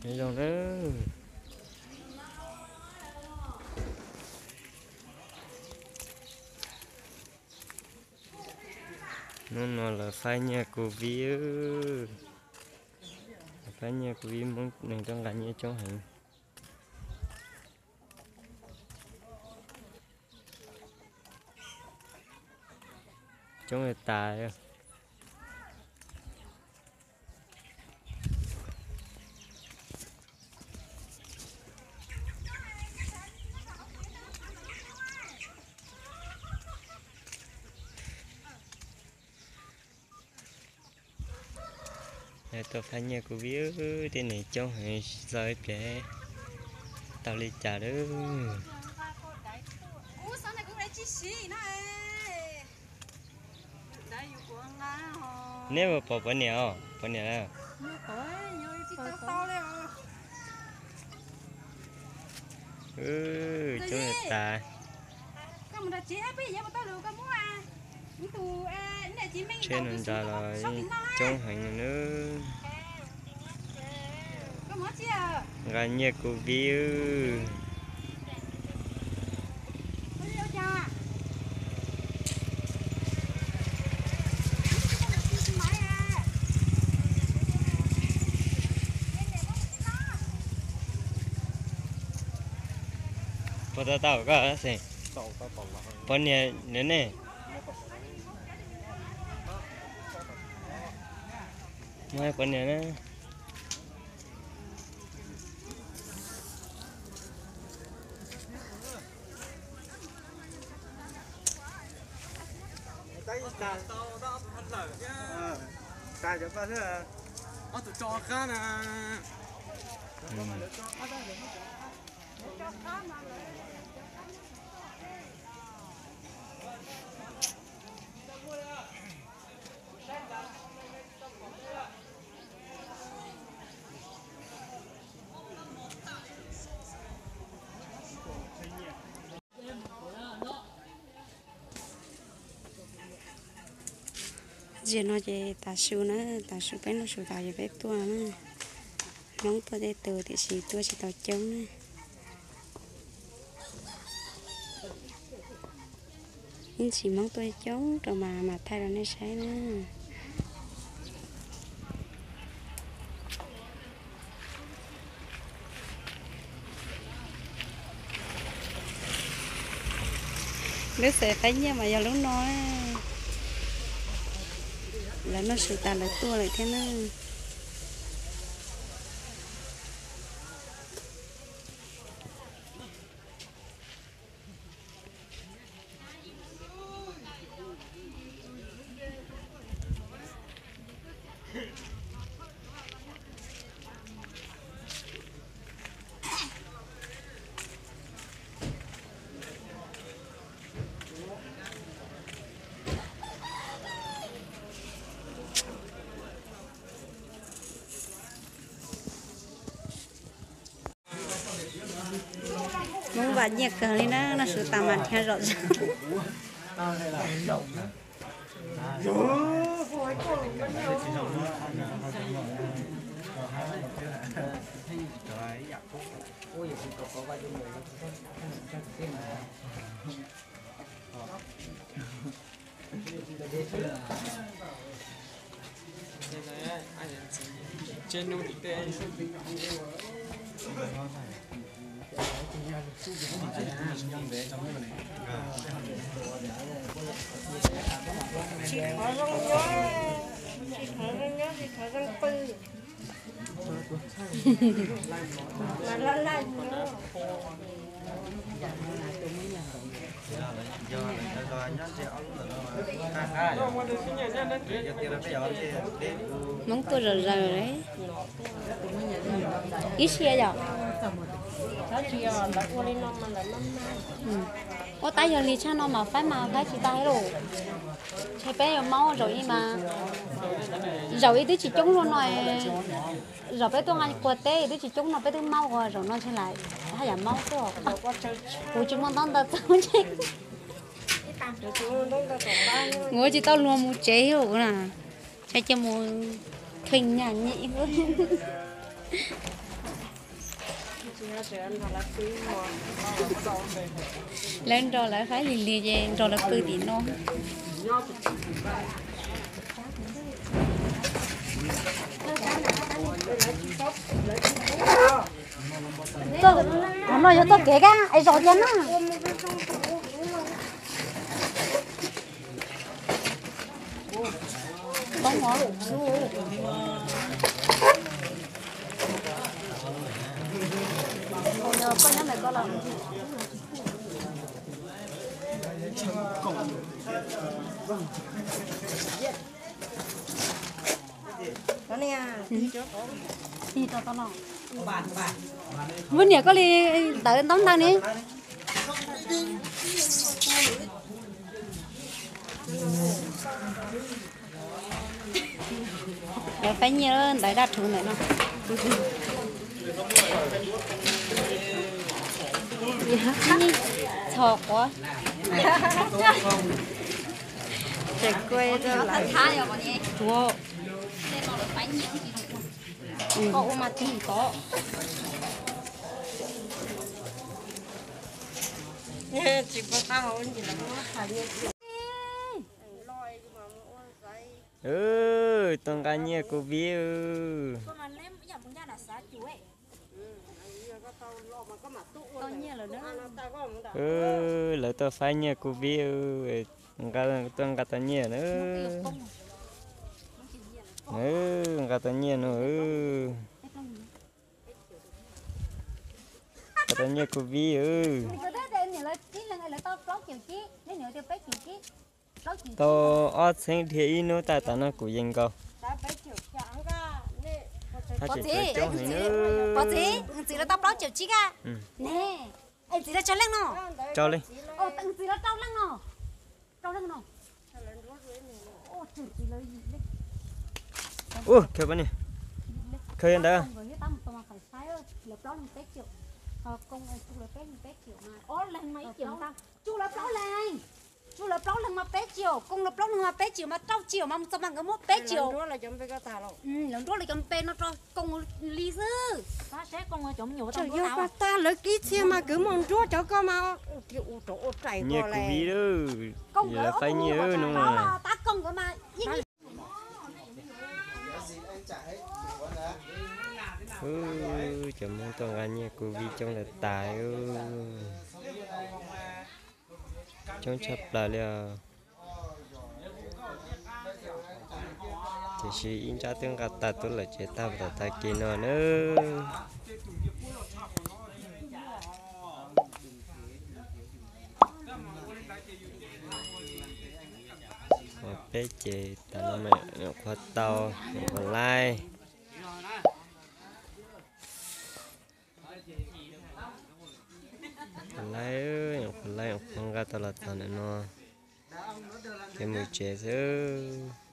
Nyob zoo na. Hnub no lawv faib nyiaj covid, lawv faib nyiaj covid, Hmoob neeg tuaj nqa nyiaj coob heev. Coob li tas. Lawv tuaj faib nyiaj covid, tej neeg coob heev, tsis txog ib pliag tau li cas lawm. Neb puas pom poj niam os, poj niam na? Coob tas. Tsheb no nrad los coob heev na. Nqa nyiaj covid. Puas tau tau koj xeem? Poj niam lawm ne. Muaj poj niam na. Ziag no ces tav su na, tav su peb noj su tas ces peb tuaj na. Hmoob tuaj tej tus tiam sis tuaj tsis tau coob na. Ib ntsis Hmoob tuaj coob rau mas mam thaij rau nej saib na. Lub xeem faib nyiaj mas yog lub no. Lawv noj su tas lawv tuaj lawm thiab na. Hmoob vam nyiaj kawg li na, noj su tas mas dhia zom zaws. Tsis qhov zoo nyob, tsis qhov zoo nyob, tsis qhov zoo pw. Mas laj laj. Hmoob tuaj zom zaws li. Ib siab yom. Ua tab yog li tshaj no mas faib mas faib tsis tau li. Ntshe peb yuav maub zaum ib mas, zaum ib twb tsis coob luaj no, zaum peb tuaj nqa quas teb twb tsis coob no peb twb maub ua zaum no ntshe lawv haj yam maub xwb. Kuv tsis muaj ntaub ntawv txaus ntshe. Kuv tsis tau luag mus tsev na. Ntshe cia mus kheej nyaj nyem. Lawv nrog lawv faib lig lig ces nrog lawv pw tim no. Qhov no yog txoj kev kab es zos cia na. Muab niam koj li ntawd ntaub ntawg ni. Lawv faib nyiaj ntawd daj rhuv ntawm no. Txhos quav. Tuaj nqa nyiaj kuv vib. Lawv tuaj faib nyiaj kuv vib, tuaj nqa tau nyiaj na. Nqa tau nyiaj no. Nqa tau nyiaj kuv vib. Tau ob txheeb dhia ib hnub tag tas no kuv yeej nkaus. Pov txiv, pov txiv, txiv lawv tau plaub caum tsib ka. Ne, es txiv lawv tsawg leej no? Rau leej. Txiv lawv rau leej no. Rau leej no. Ua, khaws pab ni. Khaws ntawd. Lawv plaub leeg peb caum. Ho koob lawv peb leeg peb caum mas ob leeg mas ib caum ntag. Tsuj lawv plaub leeg. Tsuj lawv plaub leeg mas peb caum, koob lawv plaub leeg mas peb caum mas rau caum mas mus txog mas nkawd muab peb caum. Lawv nruab lawv cov npe no rau koob li xwb. Tsuas yog pas tag lawv kib txhia mas kwv mus nruab cov ko mas. Nyiaj kuv vib, koob nkawd ob tug no tab koob nkawd mas yeej. Cov Hmoob tuaj nqa nyiaj kuv vib coob lawm tas. Coob tshaj plaws li os. Tiam sis ib nrab twb nqa tag tuaj lawm ces tag tom tag kis no na. Ua peb ces tas no mas nyuam qhuav tau, nyuam qhuav laij. Nyuam qhuav laij, nyuam qhuav laij, nyuam qhuav nqa tau los txog ntawm no ces mus tsev xwb.